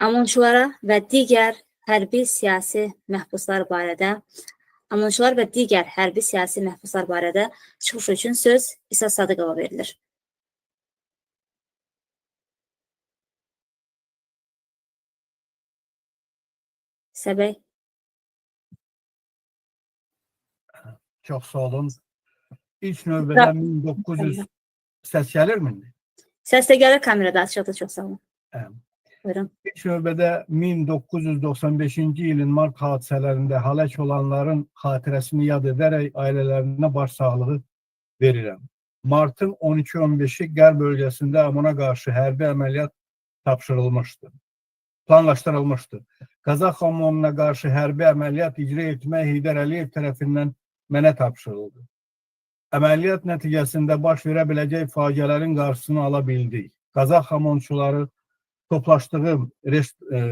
OMONçulara və digər hərbi siyasi məhbuslar barədə OMONçular və digər hərbi siyasi məhbuslar barədə çıxış üçün söz İsa Sadıqova verilir. İsa bəy. Çox sağ olun. İlk növbədə 1900 səs gəlirmi? Səs də gəlir, kamerada açıqdır, çox sağ olun. Evet. Buyurun. İlk növbədə 1995-ci ilin mart hadisələrində həlak olanların xatirəsini yad edərək ailələrinə başsağlığı verirəm. Martın 12-15-i Qərb bölgəsində OMON-a qarşı hərbi əməliyyat tapşırılmışdı. Planlaşdırılmışdı. Qazax OMON-una qarşı hərbi əməliyyat icra etmək Heydər Əliyev tərəfindən mənə tapşırıldı. Əməliyyat nəticəsində baş verə biləcək faciələrin qarşısını ala bildik. Qazax OMONçuları toplaşdığı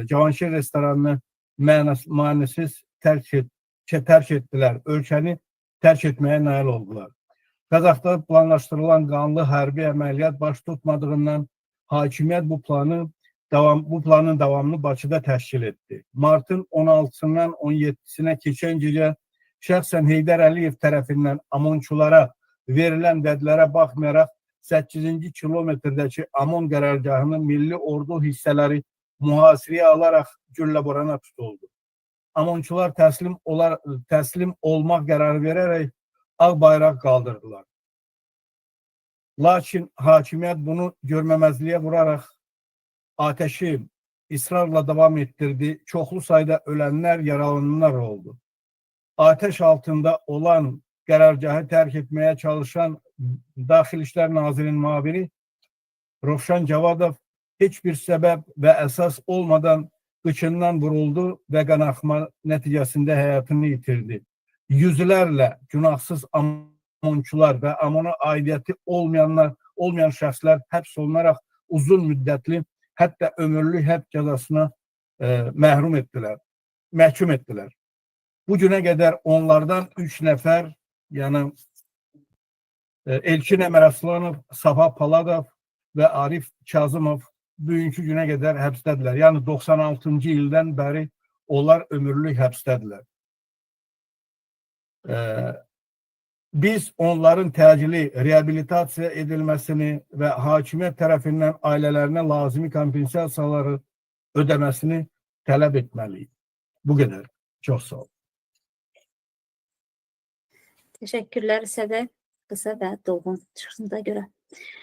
Cavanşir restoranını mənasiz tərk etdilər. Ölkəni tərk etməyə nail oldular. Qazaxda planlaşdırılan qanlı hərbi əməliyyat baş tutmadığından hakimiyyət bu planın davamını Bakıda təşkil etdi. Martın 16-sından 17-sinə keçən gecə şəxsən Heydər Əliyev tərəfindən OMONçulara verilən vədlərə baxmayaraq 8-ci kilometrdəki OMON qərargahını milli ordu hissələri mühasirəyə alaraq güllə borana tutuldu. OMONçular təslim olmaq qərarı verərək ağ bayraq qaldırdılar. Lakin hakimiyyət bunu görməməzliyə vuraraq atəşi ısrarla davam etdirdi. Çoxlu sayda ölənlər, yaralananlar oldu. Atəş altında olan qərargahı tərk etməyə çalışan Daxili İşlər Nazirinin müavini Rovşan Cavadov heç bir səbəb və əsas olmadan qıçından vuruldu və qanaxma nəticəsində həyatını itirdi. Yüzlərlə günahsız OMONçular və OMON-a aidiyyəti olmayan şəxslər həbs olunaraq uzun müddətli, hətta ömürlük həbs cəzasına məhkum etdilər. Bu günə qədər onlardan 3 nəfər, yəni Elçin Əmiraslanov, Safa Paladov və Arif Kazımov bugünkü günə qədər həbsdədirlər. Yəni 96-cı ildən bəri onlar ömürlük həbsdədirlər. Biz onların təcili reabilitasiya edilməsini və hakimiyyət tərəfindən ailələrinə lazımi kompensasiyaları ödəməsini tələb etməliyik. Bu qədər. Çox sağ olun. Təşəkkürlər İsa bəy, qısa və dolğun çıxışınıza görə.